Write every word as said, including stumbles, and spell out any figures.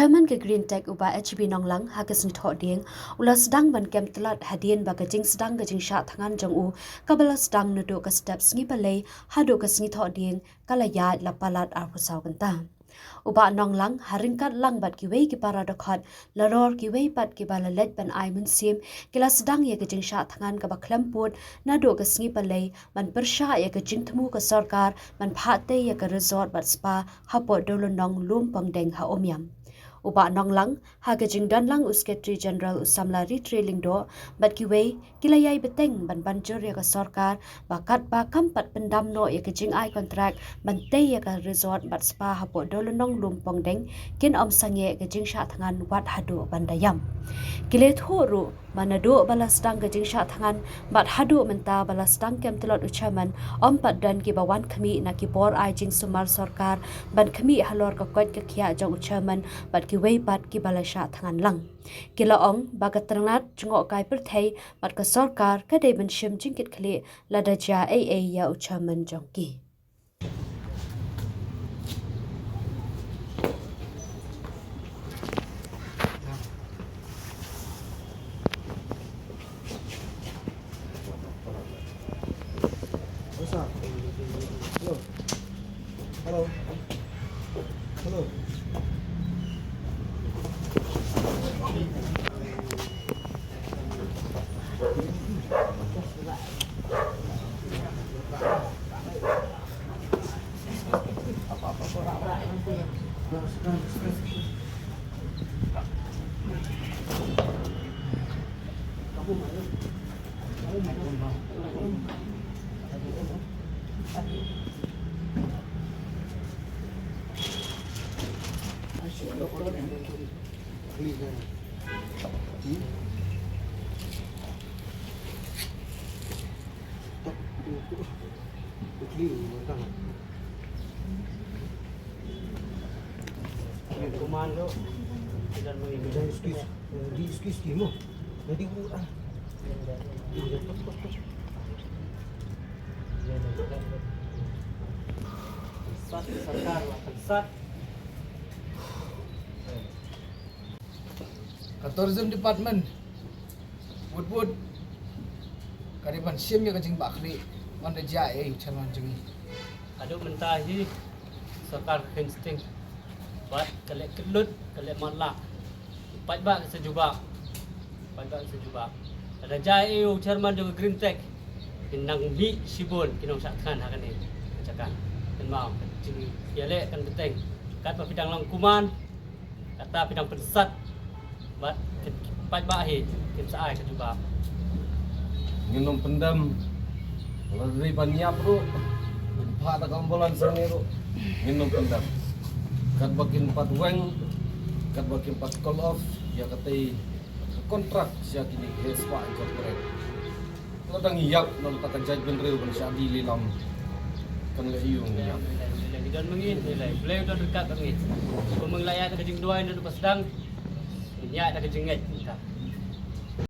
Chairman ka Green Tech u Bah H B Nonglang ha ka sngi Thohdieng u la sdang ban kem tlot hadien ba ka jingsdang ka jingshah thngan jong u kaba la sdang naduh ka step sngi Palei haduh ka sngi Thohdieng ka la ïaid la palat arphew saw kynta. U Bah Nonglang ha ryngkat lang bad kiwei ki para dkhot, la ror kiwei pat kiba la leit ban ai mynsiem, ki la sdang ïa ka jingshah thngan kaba khlem pud naduh ka sngi Palei ban pyrshah ïa ka jingthmu ka sorkar ban phah tei ïa ka resort bad spa hapoh Dewlynnong Lumpongdeng ha Umiam. U Bah Nonglang ha ka jingdon lang u Secretary General u samla Ritrei Lyngdoh bad kiwei ki la ïai bteng ban ban jur ïa ka sorkar ba katba kam pat pyndam noh ïa ka jingai kontrak ban tei ïa ka resort bad spa hapoh Dewlynnong Lumpongdeng, kin ym sangeh ka jingshah thngan wat haduh ban da ïam. Ki la ïathuh ruh ba naduh ba la sdang ka jingshah thngan bad haduh mynta ba la sdang kem tlot u chairman, ym pat don kiba wan khmih na ki bor ai jingsumar sorkar ban khmih halor ka koit ka khiah jong u chairman bad kiwei pat kiba la shah thngan lang. Ki la ong ba ka tnat jngohkai pyrthei bad ka sorkar ka dei ban shim jingkitkhlieh lada jia ei ei ïa u chairman jong ki. Hello. Hello. Komando. Di excuse, di excuse ki mo. Jadi u ah. Sat, sorkar lah sat. Ka Tourism Department, wut wut, ka dei ban shim ïa ka jingbakri, man da jia ei chairman jong ngi. Haduh mynta hi, sorkar ka khein sting. Bad ka leh kyllut, ka leh matlah. Paidbah ka sa jubab. Paidbah ka sa jubab. Lada jia ei u chairman jong ka Green Tech, kin nang mih shibun ki nongshah thngan ha kane ka jaka. Kynmaw, ka jingïaleh kan bteng. Katba phi dang long kuman, kata phi dang pynsat. Bad ki paidbah hi kin sa ai ka jubab. Ngin ym pyndem. Lada dei ban ïap ruh, phah da ka ambulance hangne ruh, ngin ym pyndem. Katba kin pat weng, katba kin pat call off ïa katei ka kontrak sha kine ki heh spah incorporate. Lada ngi ïap na kata ka jaitbynriew ban shah die lilam, kan leh aïu ngi ïap? Ngi don ma ngi, ngi leh. Blei u don ryngkat bad ngi. Kumba ngi la ïaid da ka jingduwai naduh ba sdang, ngin ïaid da ka jingngeit mynta.